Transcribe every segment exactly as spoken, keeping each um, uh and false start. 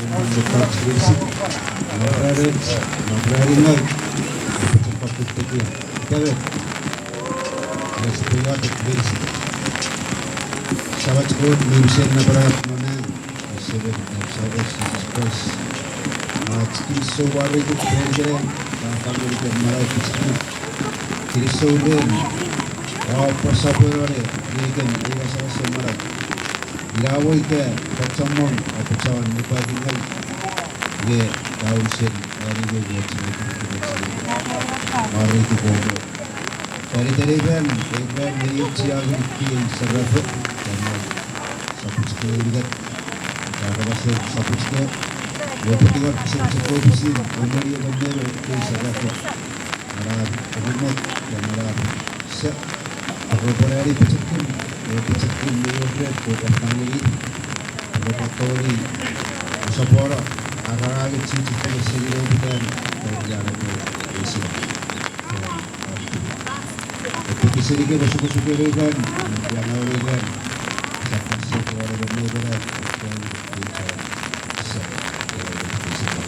Nge kach meinisin, non ranin, non ranin ngang, epwe chok fakkun tekia. Ika met, ina sipwe iotek meinisin. Samach Kot mi unusen napanap non nang, me Semem, me Samach Jises Kraist. Ach kinisou mwareituk ren ikenai, a fang ngenikem manau fichikich. Kinisou ren, a pwan sopweno ne, ngenikemi ei asasen manau. Ina mo ika pwan chommong aupwe chon nipwakingaw, nge ka unusen ani nge wach me kirikiroch. Mwareituk o Kot. Fan iten ei ran, ei ran mi auchea ngeni ei serafo, fan non sopwuch kewe unungat, fan aramasen sopwuch kewe, nge pwe tingor sopwuch kewe pwisin, emweni emon me emon ei serafo. Manau, rummot, ika manau, sa, pwe repwe ani pochokun, ewe pochokun mi wor ren, Kot a fang ngeni, pwe repwe tongeni sopweno ar angang, chiechi fengen seni nepoputan, pwe epwe eisini. Epwe pesenikem osukosuk ei ran, epwe angau ei ran, sa pwan sopweno me mena, epwe angau ei ran. Sa, epwe pesenikem.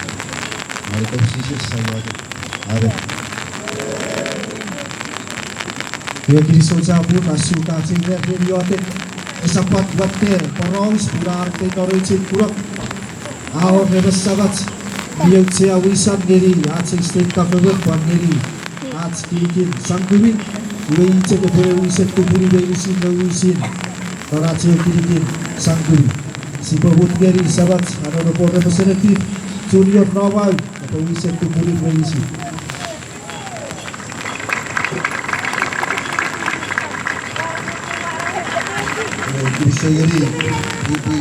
Mwareituk Jises, sa iotek. Amen. Iwe kinisou chapur, a sukaching ren iotek. Esap watte poraus pun ar kei torochen kunok. A wor emon Samach mi auchea wisan ngeni ach ei state government pwan ngeni ach kinikin Sangumi. Iwe i chok epwe wisen tupuni meinisin me wisin non ach ei kinikin Sangumi. Sipwe mut ngeni Samach, a non epwe representative, Junior Nomau, epwe wisen tupuni meinisin. Kinisou ngeni, pwipwi,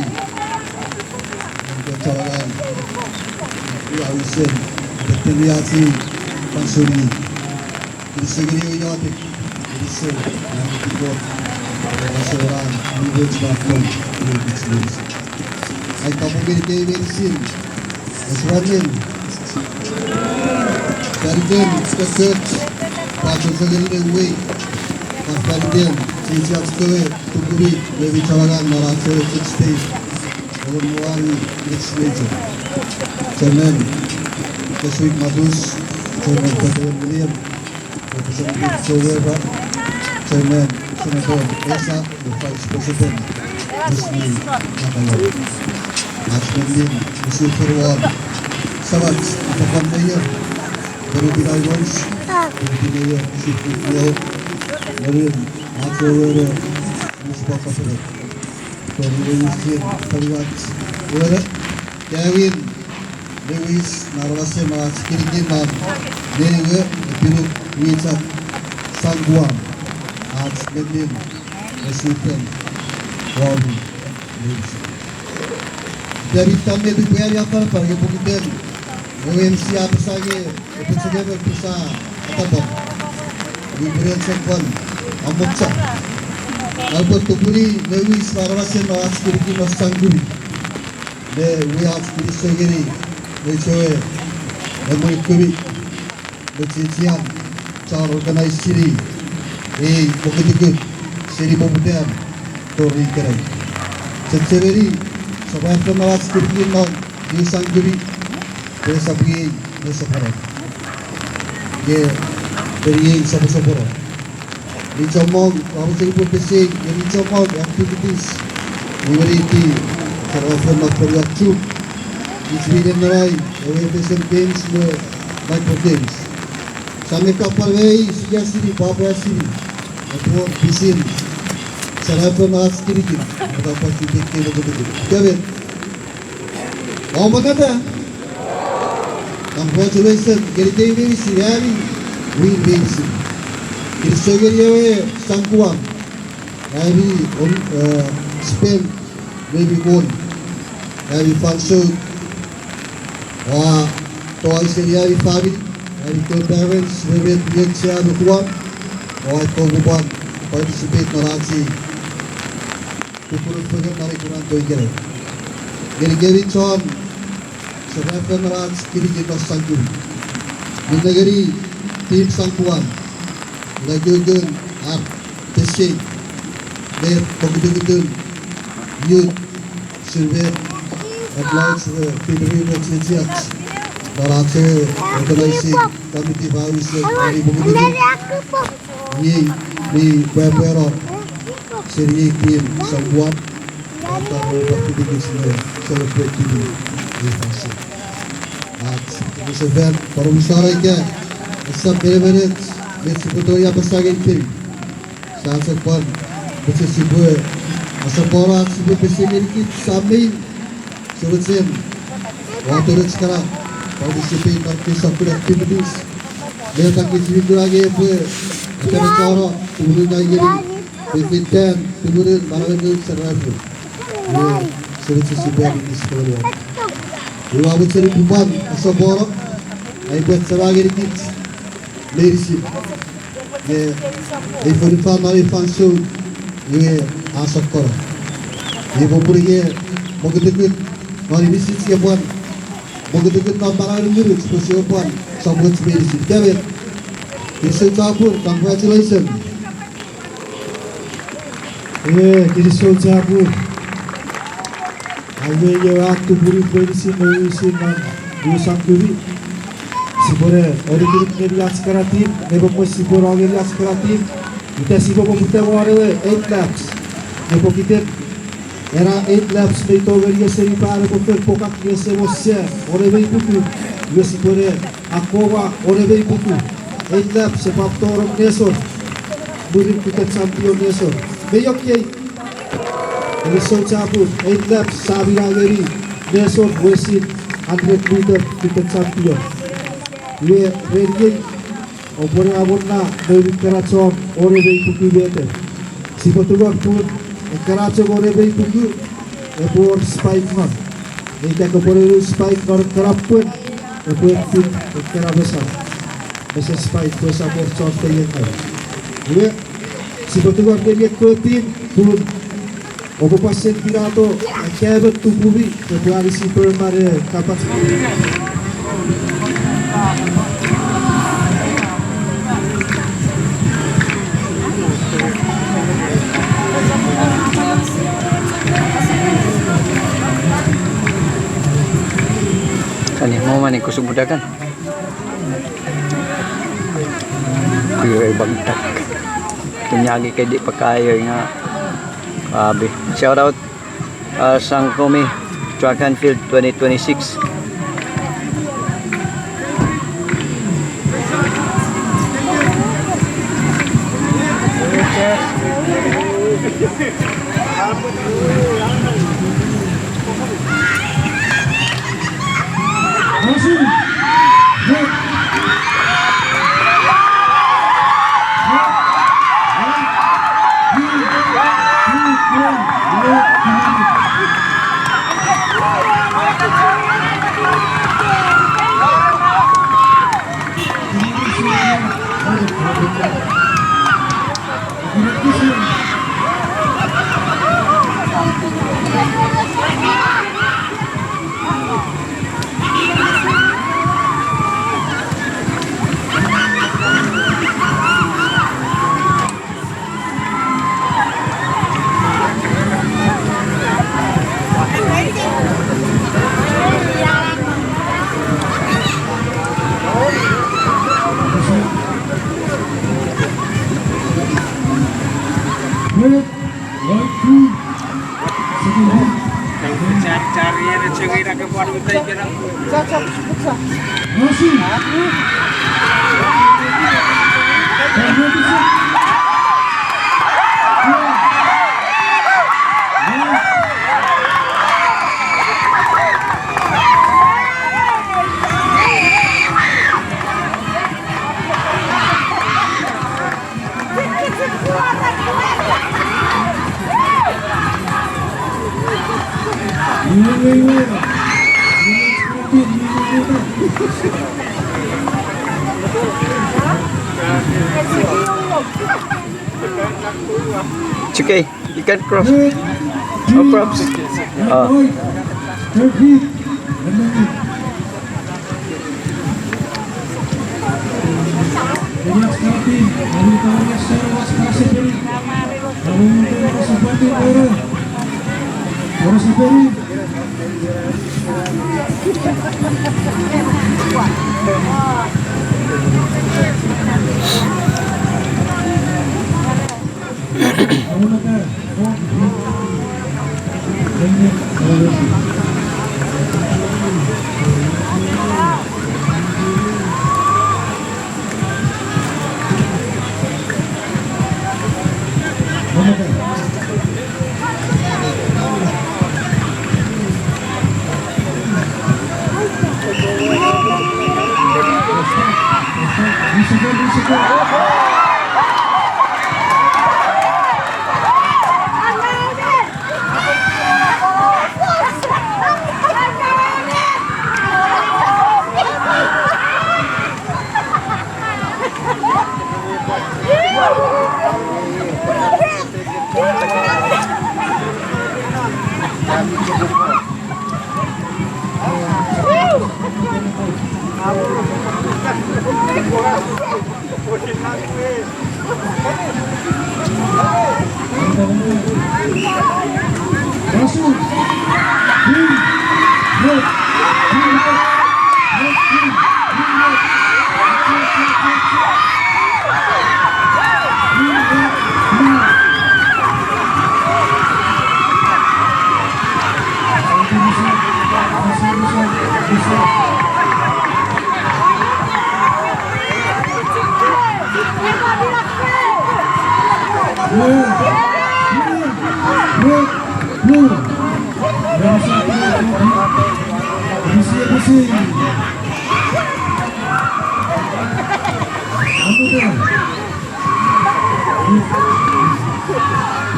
nonnomun, ia wisen, tetten ach ei fansoun. Kinisou ngeni ewe iotek, kinisou, nang tipor, ewe soran, niwech makkon, niwech niwech. Ai kapong ngenikemi meinisin, esranin, faniten church, pwan chon ngeni ne uwei, pwan faniten chiechiach kewe, tupuni, me mi chon angang non ach ewe church state, ewe Nuanu legislature. Chairman Keswik Matus, Chairman Peter William, Representative Joe Weber, Chairman Senator Esa, me Vice President Wesley Nakayo. Ach mennin usun feruan Samach, Atacon Mayor Veronica Rose, Deputy Mayor Sifit Neo, Marin, ach ewe Municipal Governor. Tori ewe usun feruach, wele, Kevin, Lewis, non aramasen ach kinikin non, me ewe, epinuk, wichak, Sangkuan, ach mennin, esuten, Robbie, Lewis. Ita mi tam me pwe ani afanafan nge pokiten ewe M C a apasa nge epwe chok emon pwe sa atapa. Iwe pwe chok pwan amocha. Aupwe tupuni me wis non aramasen non ach kinikin non Sangumi. Me wi ach kinisou ngeni, me chewe, emwenikemi, me chiechian, chon organize seni ei mokutukut seni poputan tori ikenai. Chechemeni, sopwafon non ach kinikin non New Sangumi, pwe esap iei me sopweno. Nge meni ei soposopono. Mi chommong, ua mochen upwe pesei, nge mi chommong activities. Iwe iti, sarafon non fonuach Chuuk. Kich mi nenai, ewe F S M Games me Micro Games. Sa me kapwan mei, sia sini, pwapwa sini. Epwe wor pwisin. Sarafon ach kinikin, epwe kapwan sipwe kei mokutukut. Kevin. Oupwe kata. Congratulations, ngenikemi meinisin, ami, win meinisin. Kinisou ngeni ewe Sangkuan. Ami, on, eh, spend, maybe won. Ami fansoun. Ua, toau seni ami family, ami co-parents, me met mi auchea me kuan. Ua, to kupan, participate non ach ei kukkun fengen non ei kuran to ikenai. Ngenikemi chon serafon non ach kinikin non Sangumi. Minne ngeni Team Sangkuan. Ina kukun ar pesei. Met mokutukutun youth, usun met At large we Peter River Church, non ach ewe organizing committee foundation, ani pokutini. Iei mi pwepweno seni ei team sopwuan, ata we pokutini ne celebrate tini ei fansoun. Ach, use fan pwan omusano ika esap menemenech met sipwe tongeni apasa ngeni kemi. Sa chok pwan, pwe sipwe, asapwano ach sipwe pese ngenikich sam me in, sipwe chen, wato rech kana, participate non kei sokkun activities. Met kich mi kuna nge epwe, epwe chano, tumunu na ieri, fifteen ten, tumunu, manauen noun serafo. Iwe, sipwe chen sipwe activities kono. Iwe, ua mochen upwe pwan asapwano ai pwe chema ngenikich meinisin. Nge ei fonufan non ei fansoun, iwe a sokkono. Iwe popun nge mokutukut non inisich nge pwan mokutukut non manauen ngunuch pwe sipwe pwan sopwoch meinisin. Kemet, kinisou chapur, congratulations. Iwe, kinisou chapur. Aiwe, iwe a tupuni pwe inisin me wisin non usan kumi. Sipwene onikinik ngeni ach kana team, nge popwe sipwe no ngeni ach kana team. Ita sipwe poputa won ewe eight laps. Nge pokiten ena eight laps mi tongeni ese nipan epwe fen pokak nge ese mo sa wone mei puku. Iwe sipwene akkomwa wone mei puku. Eight laps epwe ap tonong nesor. Mwirin kutta champion nesor. Mei okkei. Kinisou chapur, eight laps sa mina ngeni nesor wesin hundred meter kutta champion. Iwe ren iei, oupwene amonna noumi kana chon wone mei puku meter. Sipwe tungor pun ekkana chok wone mei puku epwe wor spike non. Ika kopwene spike non ekkana pwun, epwe tip ekkana mesan. Mesen spike pwe esap wor chon feiengau. Iwe, sipwe tungor ngeni ekkewe team pun oupwe pwan sen tinato ekkewe tupumi epwe anisi pwe mane kapach. Ani mo mani kusubudakan. Kuiwe bangtak. Tunyagi kedi pakayo nga abi. Shout out, uh, Sangkomi Track and Field twenty twenty-six. It's okay. You can cross. No props. Ah.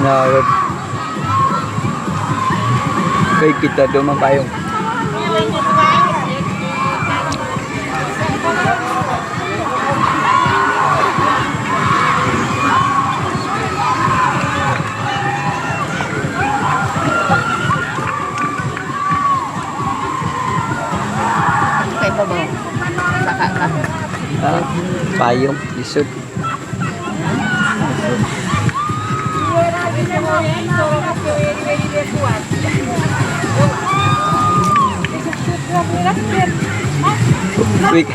Na, wek. Pei kita doma payong. Pei bobo. Kakaka. Ah, payong, isut. Wik.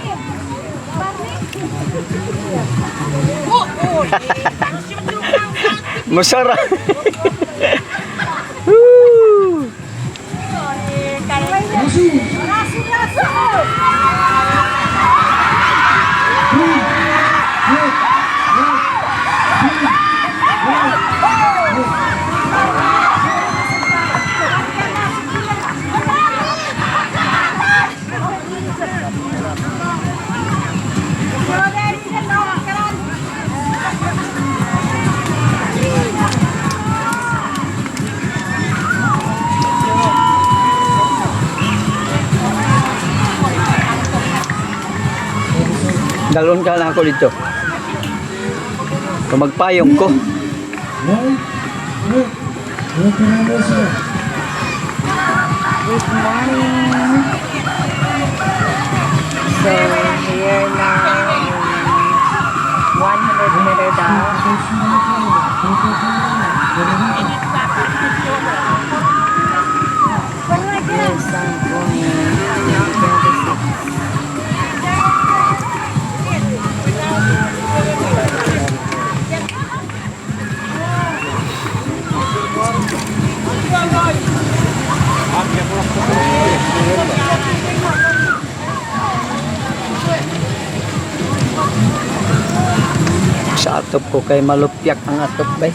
Musara. Woo. Dalun kana kolito. Ko magpayong ko. Good morning. So, here now, one hundred meter down. Yes, I'm going. Twenty twenty-six. Sa top ko kai malop piak angatok bai.